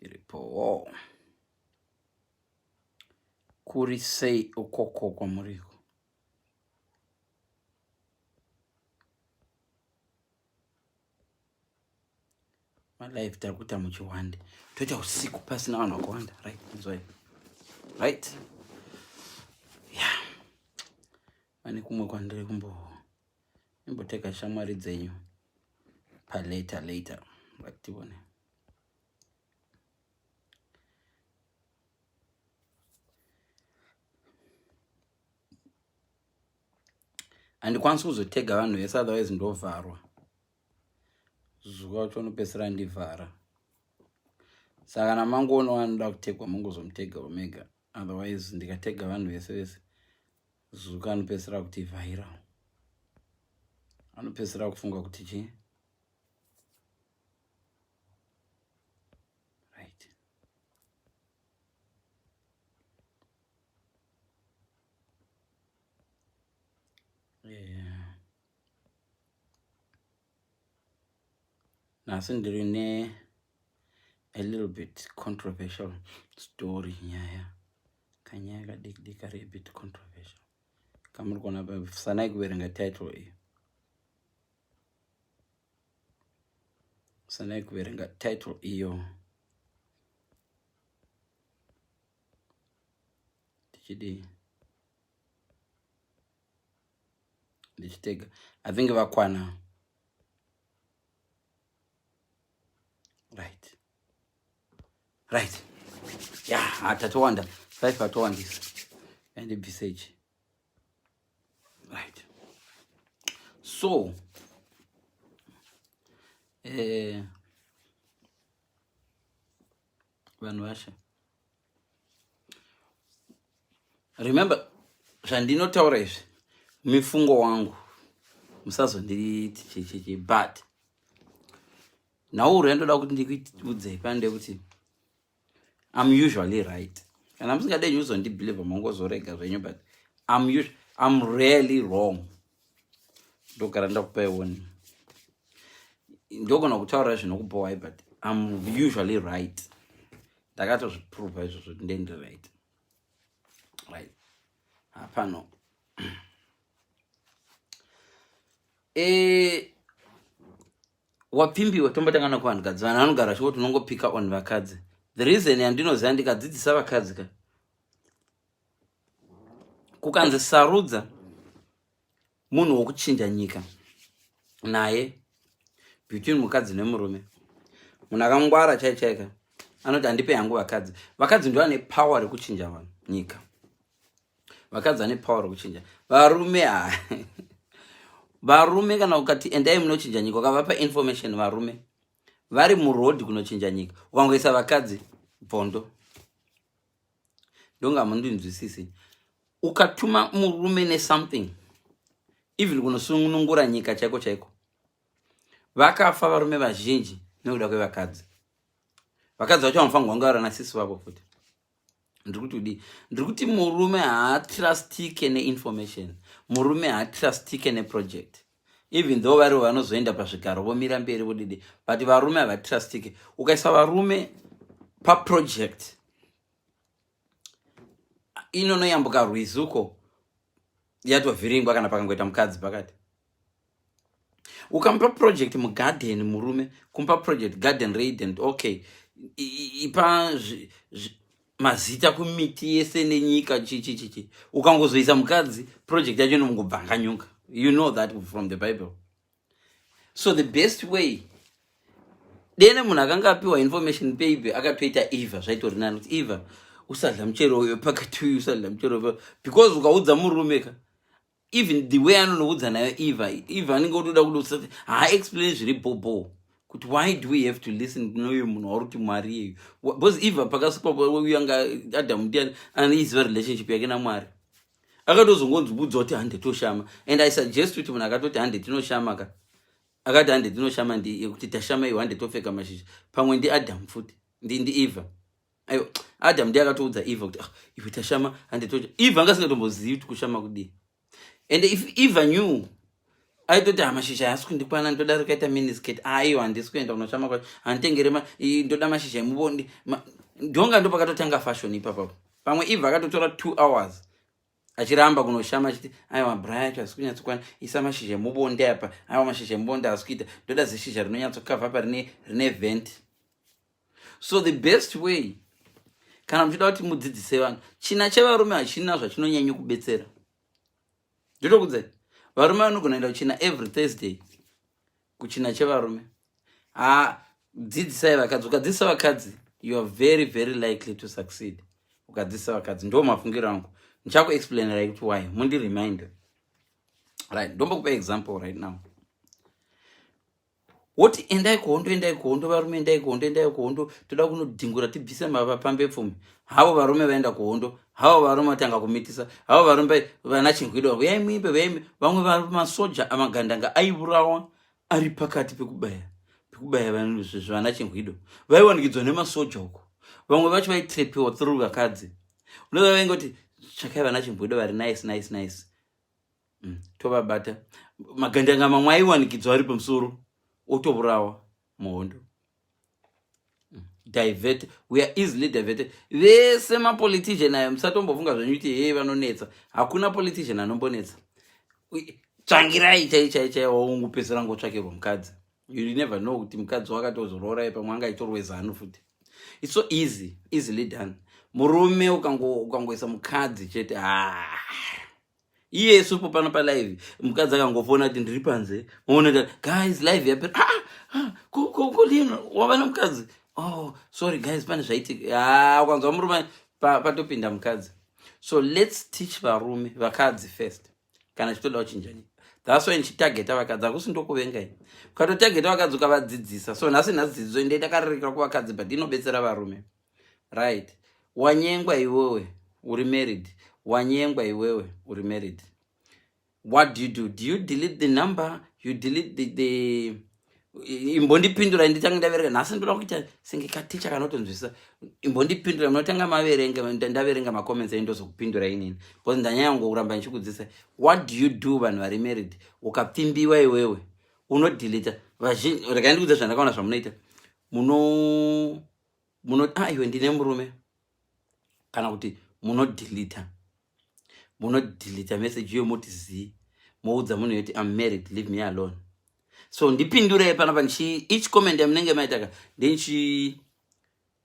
Ndiripowo. Kuri sei ukoko kwamuriko? Malive tari kuita muchiwande. Toita usiku pasina vanhu vakawanda. Right, inzwai. Right. Yeah. Pane kumwe kwandiri kumbo imbotega shamwari dzenyu palater later. Right, tione. Handikwanisi kuzotega vanhu vese otherwise ndovharwa. Zuva wacho unopedzisira ndivhara. Saka kana mangoona vanoda kutegwa mongozomutega omega. Otherwise ndikatega vanhu vese vese Zuka anopedzisira kutivhaira. Anopedzisira kufunga kuti chii? Right. Yeah. Nhasi ndiri ne a little bit controversial story nyaya kanyaya kadiki diki kari a bit controversial kamuri kuona sanai kuverenga title iyi sanai kuverenga title iyo tichidii ndichitega i think vakwana right right ya yeah, tatowanda five atowandisa andibvise ichi right so eh, vanhu vashe remember zvandinotaura izvi mifungo wangu musazonditi chichichi but nhauro yandoda kuti ndikuudzei pano ndekuti I'm usually right kana musingade nyu uzondibelieve mongozorega zvenyu but I'm, usually, I'm rarely wrong ndogara ndakupai warning ndogona kutaura zvinokubhowai but I'm usually right ndakatozviprova izvozvo kuti ndendi right right hapano e, wapfimbiwa tombotanga nekuvanhukadzi vanhu vanogara vachingoti unongopika on vakadzi the reason yandinoziva ndikadzidzisa vakadzi ka kukanzi sarudza munhu wokuchinja nyika naye between mukadzi nemurume munhu akangwara chai chaika anoti handipe hangu vakadzi vakadzi ndo vane power rekuchinja vanhu nyika vakadzi vane power rekuchinja varume ha varume kana ukati endai munochinja nyika ukavapa information varume vari muroad kunochinja nyika ukangoisa vakadzi bvondo ndonga mundinzwisisi ukatuma murume nesomething even kunosunungura nyika chaiko chaiko vakafa varume vazhinji nekuda kwevakadzi vakadzi vacho vanofanirwa kunge vari nasisi vavo futi ndiri kuti kudii ndiri kuti murume haatrustike neinformation murume haatrustike neproject even though varivo vanozoenda pazvigaro vomira mberi vodidi but varume havatrustike ukaisa varume paproject inonoyambuka rwizi uko yatovhiringwa kana pakangoita mukadzi pakati ukamupa project mugarden murume kumupa project garden raident okay ipa mazita kumiti yese nenyika chichichichi ukangozoisa mukadzi project yacho inomungobvanganyuka you know that from the bible so the best way dene munhu akanga apiwa information baby akatoita eva zvaitori nani kuti eva usadla muchero uyo pakati uyu usadla muchero uyo because ukaudza murume ka even the way anonoudza nayo eva eva anenge otoda kuda haaexplain zviri bhobho kuti why do we have to listen kunoyo munhu wauri kuti mwari iyeyu because eva pakasikwa uyu anga adamu ndiani anoiziva relationship yake namwari akatozongonzibudza kuti hande toshama and i suggest kuti munhu akatoti hande tinoshama ka akati hande tinoshama ndi kuti tashama iyo hande topfeka mashizha pamwe ndiadamu futi ndi eva aiwa adam ndiye akatoudza eva kuti ah, iwe tashama hande tocha eva anga asingatombozivi kuti kushama kudii and if eva knew Aitoti ha, mashizha haasi kundikwana, ndoda rikaita miniskirt. Aiwa, handisi kuenda kunoshama kwacho, handitengere, ndoda mashizha emubondi. Ndonga ndo pakatotanga fashion ipapapo. Pamwe Eve akatotora 2 hours achiramba kunoshama, achiti, "Aiwa, bra yacho hasi kunyatsokwana, isa mashizha emubonde apa. Aiwa, mashizha emubonde haasi kuita, ndoda zishizha rinonyatsokavha pa rine vent." So the best way, kana muchida kuti mudzidzise vanhu, china chevarume hachina zvachinonyanya kubetsera. Ndotokudzai, varume vanogona kuenda kuchina every Thursday, kuchina chevarume. Ha, dzidzisai vakadzi. Ukadzidzisa vakadzi, you are very very likely to succeed. Ukadzidzisa vakadzi, ndo mafungiro angu. Ndichakuexplainerai kuti why. Mundiremind, right? Ndombokupa example right now. Woti, "Endai kuhondo, endai kuhondo, varume, endai kuhondo, endai kuhondo, toda kunodhingura, tibvise mavapambe pfumi." Havo varume vaenda kuhondo, havo varume vatanga kumitisa, havo varume vana chingwido, uyai muimbe, uyai. Vamwe masoja amagandanga aiurawa ari pakati pekubaya vana chingwido, vaiwanikidzwa nemasoja uko. Vamwe vacho vaitrepiwa through vakadzi. Unova vaingoti, "Tsvakai vana chimbwido vari nice, nice, nice, tovabata." Magandanga mamwe aiwanikidzwa ari pamusoro, otourawa muhondo. Divert, we are easily diverted. Vese mapolitician ayo, musatombofunga zvenyu kuti hei, vanonetsa. Hakuna politician anombonetsa. Tsvangirai chai chai chai waungupedzisira ngotsvakirwa mukadzi. You never know kuti mukadzi wakatozoroorai, pamwe anga itorwe Zanu futi. It's so easy, easily done. Murume ukangoisa mukadzi chete, ah, iye supo pano palive, mukadzi akangofona kuti, "Ndiri panze," maona, "Guys, live yapera." Ah, ah, kolino wava nemukadzi. "Oh, sorry guys, pane zvaitika." Ah, ukanzwa murume patopinda mukadzi. So let's teach varume, vakadzi first, kana chitoda kuchinja nyika. That's why ndichitageta vakadzi. Hakusi ndokuvengai. Ukatotageta vakadzi, ukavadzidzisa. So nhasi dzidziso inde ndakarerekera kuvakadzi, but inobetsera varume, right? Wanyengwa iwewe, uri married. Wanyengwa iwewe, uri married. What do you do? Do you delete the number? You delete the Imbondipindurai, nditange ndaverenga. Nhasi ndoda kuita senge katicha kanotonzwisa. Imbondipindura, munotanga maverenga, ndaverenga macomments ai, ndozokupindura inini, because ndanyanya ngoramba ndichikudzisa. What do you do, vanhu vari married? Ukapfimbiwa iwewe, unodeleta? Vazhinji, regai ndikudza zvandakaona zvamunoita. Muno ah, iwe, ndine murume, kana kuti munodeleta message iyo, moti zii, moudza munhu yoti, "Am married, leave me alone." So ndipindurei panapa. Ndichi each comment yamunenge maitaka,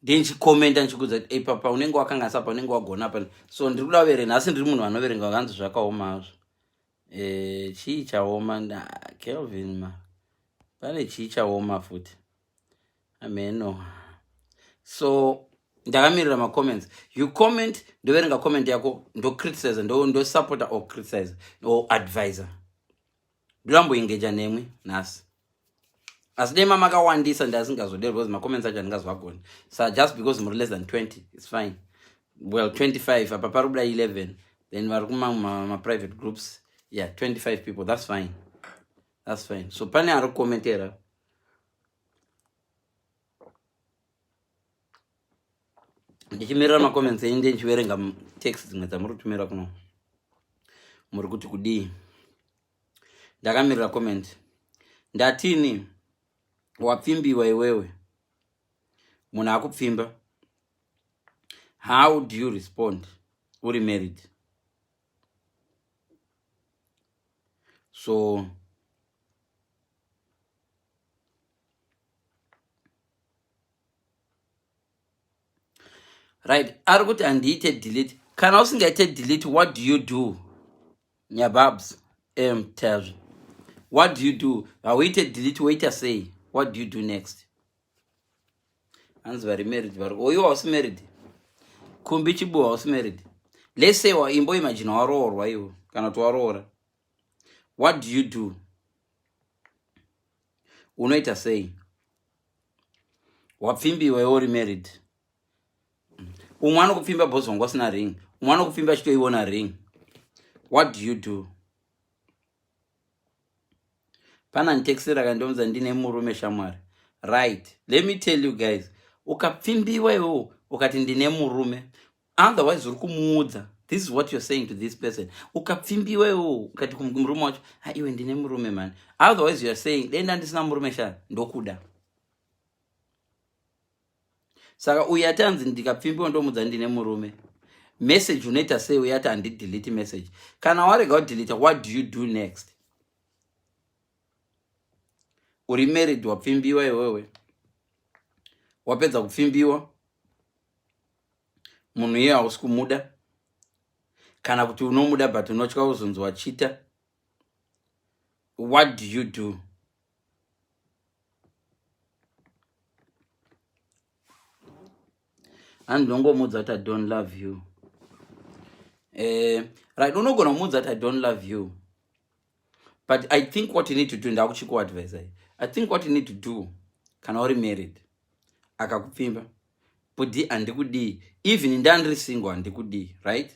ndinchikomenda, ndichikudza kuti ipapa unenge wakanganisa, pa unenge wagona pa. So ndiri kuda kuverenga nhasi. Ndiri munhu anoverenga. Vakanzi zvakaoma hazvo. Chii chaoma? Kelvin, ma pane chii chaoma futi? Ameno. So ndakamirira macomments. You comment, ndoverenga comment yako, ndocriticize, ndosupporta or criticize or advisor. Ndoramboengeja nemwi nhasi, asi dai mamakawandisa ndasingazodero, because macomments acho handingazovagoni. So just because muri less than 20, it's fine. Well, 25 apa, pari kubuda 11, then vari kumaprivate groups, yeah, 25 people. That's fine, that's fine. So pane ari kukomentera. Ndichimirira macomments enyu, ndichiverenga text dzimwe dzamuri kutumira kuno. Muri kuti kudii? Ndakamirira comment. Ndatini, wapfimbiwa iwewe, munhu akupfimba, how do you respond uri married? So right, ari kuti, "Handiite delete." Kana usingaite delete, what do you do? Nyababs m tazvi, what do you do? Hauite delete, woita sei? What do you do next? Hanzi vari married vari oiwa. Hausi married, Kumbi Chibuwa, hausi married. Let's say imbo imagine waroorwa iwo, kana kuti waroora. What do you do? Unoita sei? Wapfimbiwa iwe, uri married. Umwe anokupfimba, boss wangu asina ring. Umwe anokupfimba achitoiona ring. What do you do? Pana nditextera akandiudza, "Ndine murume, shamwari." Right, let me tell you guys, ukapfimbiwa iwewo ukati, "Ndine murume," otherwise uri kumuudza. This is what you're saying to this person. Ukapfimbiwa iwewo ukati kumurume wacho, ha iwe ndine murume mani. Otherwise you are saying, dai ndandisina murume sha ndokuda. Saka uyu ati anzi ndikapfimbiwa ndomudza ndine murume. Message unoita sei uyu ati handidelete message. Kana warega kudelete, what do you do next? Uri married, wapfimbiwa iwewe. Wapedza kupfimbiwa, munhu iye hausi kumuda, kana kuti unomuda but unotya kuzonzi wachita. What do you do? Andinongomudza kuti I don't love you. Right, unogona kumudza kuti I don't love you, but I think what you need to do, ndakuchikuadvisa, I think what you need to do kana uri married akakupfimba, budi handikudii, even ndandiri single handikudii, right?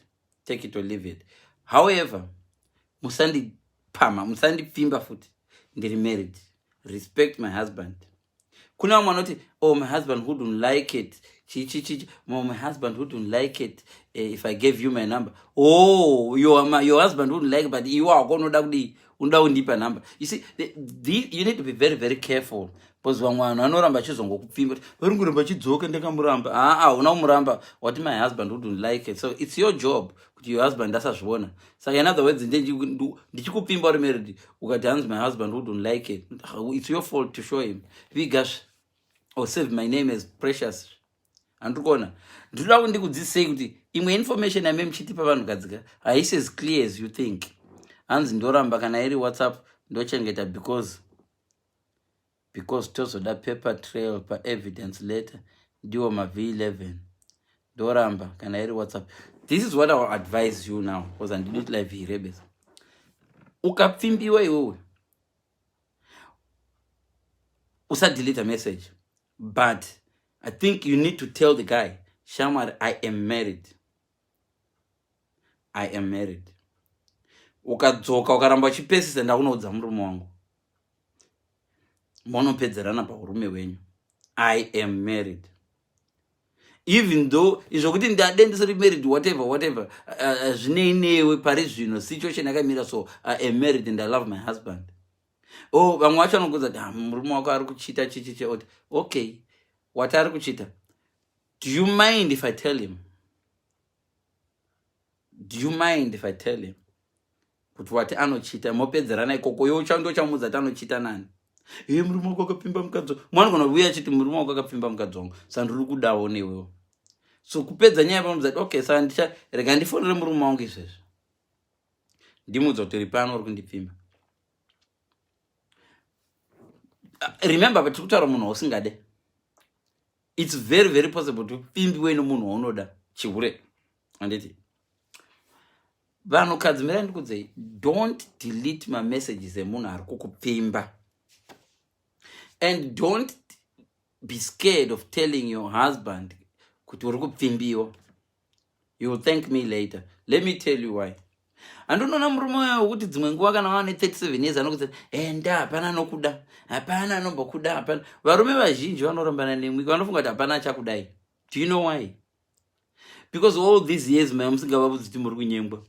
Take it or leave it. However, musandipama, musandipfimba futi, ndiri married, respect my husband. Kune vamwe vanoti, oh, my husband wouldn't like it, chichichichi, my husband wouldn't like it if I gave you my number. Oh, your husband wouldn't like it, but iwe wako unoda kudii, unoda kundipa number. You see, you need to be very, very careful, because vamwe vanhu vanoramba achizongokupfimba kuti vari ngoramba achidzoka, ndakamuramba. Aa, una kumuramba, wati my husband wouldn't like it. So it's your job kuti your husband asazviona. Saka in other words, ndichikupfimba uri married, ukati hanzi my husband wouldn't like it, it's your fault to show him. Vigasve or save my name as Precious. Handiri kuona, ndinoda kuti ndikudzidzisei kuti imwe information yame muchitipa vanhukadzi ka haisi as clear as you think. Hanzi ndoramba kana iri WhatsApp ndochengeta because tozoda paper trail paevidence later, ndiwo maV11. Ndoramba kana iri WhatsApp. This is what I will advise you now, because handidi kuti live irebesa. Ukapfimbiwa iwewe, usadelete a message, but I think you need to tell the guy, shamwari, I am married, I am married. Ukadzoka ukaramba uchipesisa, ndakunoudza murume wangu, monopedzerana paurume hwenyu. I am married, even though izvokuti ndade ndisiri married, whatever, whatever, zvinei newe pari zvino? Situation yakamira so, I am married and I love my husband. Oh, vamwe vacho vanokuudza kuti, ah, murume wako ari kuchita chichichi. Oti okay, wati ari kuchita, do you mind if I tell him? Do you mind if I tell him kuti wati anochita? Mopedzerana ikoko. Iwe ndochamuudza kuti anochita nani. Iye murume wako akapfimba mukadzi, mwana kana uya achiti murume wako akapfimba mukadzi wangu, saka ndiri kudawo newewo. So kupedza nyaya pamudza kuti okay, saka ndicha rega ndifonere murume wangu izvezvi, ndimuudza kuti uri pano uri kundipfimba. Remember, but tiri kutaura munhu wausingade. It's very, very possible kuti upfimbiwe nomunhu waunoda, chihure, handiti? Vanhukadzi, mirai ndikudzei, don't delete mamessages emunhu ari kukupfimba, and don't be scared of telling your husband kuti uri kupfimbiwa. You will thank me later. Let me tell you why. Handinoona murume uyo wekuti dzimwe nguva kana vava ne37 years anokuti enda, hapana anokuda, hapana anombokuda, hapana. Varume vazhinji vanorambana nemwi vanofunga kuti hapana achakudai. Do you know why? Because all these years maya musingavabudzi kuti muri kunyengwa,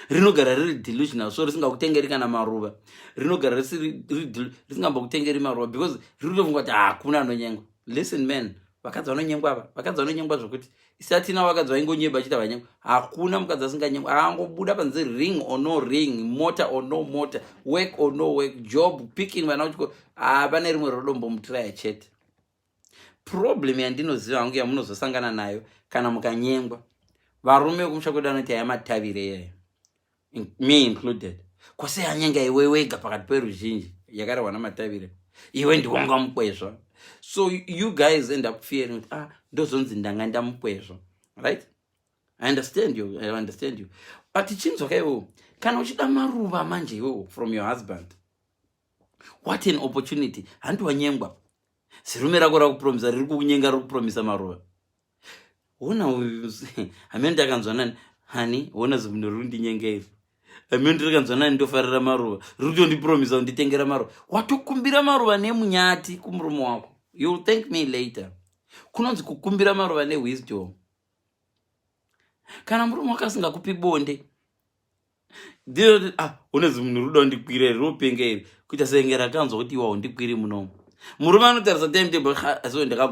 rinogara riri delusional, so risingakutengeri kana maruva, rinogara risingambokutengeri maruva because riri kutofunga kuti hakuna anonyengwa. Listen man, vakadzi vanonyengwa ava, vakadzi vanonyengwa zvokuti isatina vakadzi vaingonyeba achita vanyengwa. Hakuna mukadzi asinganyengwa. Akangobuda panze, ring or no ring, mota or no mota, work or no work, job, picking vana kuchikoro, hapane rimwe rodombomutiraya chete. Problem yandinoziva hangu yamunozosangana nayo kana mukanyengwa, varume vekumusha kwedu vanoti aya matavire iyayo, me included, kwose anyenga iwe wega pakati peruzhinji, yakarehwa namatavire, iwe ndiwonga mukwezva. So you guys end up fearing kuti, ah, ndozonzi ndanga ndamukwezva, right? I understand you, I understand you, but chinzwa ka iwewo, kana uchida maruva manje iwewo from your husband, what an opportunity. Handi wanyengwa, zirume rako rakupromisa, riri kukunyenga, riri kupromisa maruva. Ona hamene ndakanzwa nani, hani ona zimunhu riri kundinyenga iri, hamene ndirikanzwa nani, ndofarira maruva, riri kutondipromisa kunditengera maruva. Watokumbira maruva nemunyati kumurume wako. You will thank me later. Kunonzi kukumbira maruva newisdom. Kana murume wako asingakupi bonde, ndiro ah, unezi munhu ruda undikwira iri, ropenga iri, kuita senge rakanzwa kuti iwa undikwiri munomu. Murume anotarisa timetable, asi ndaka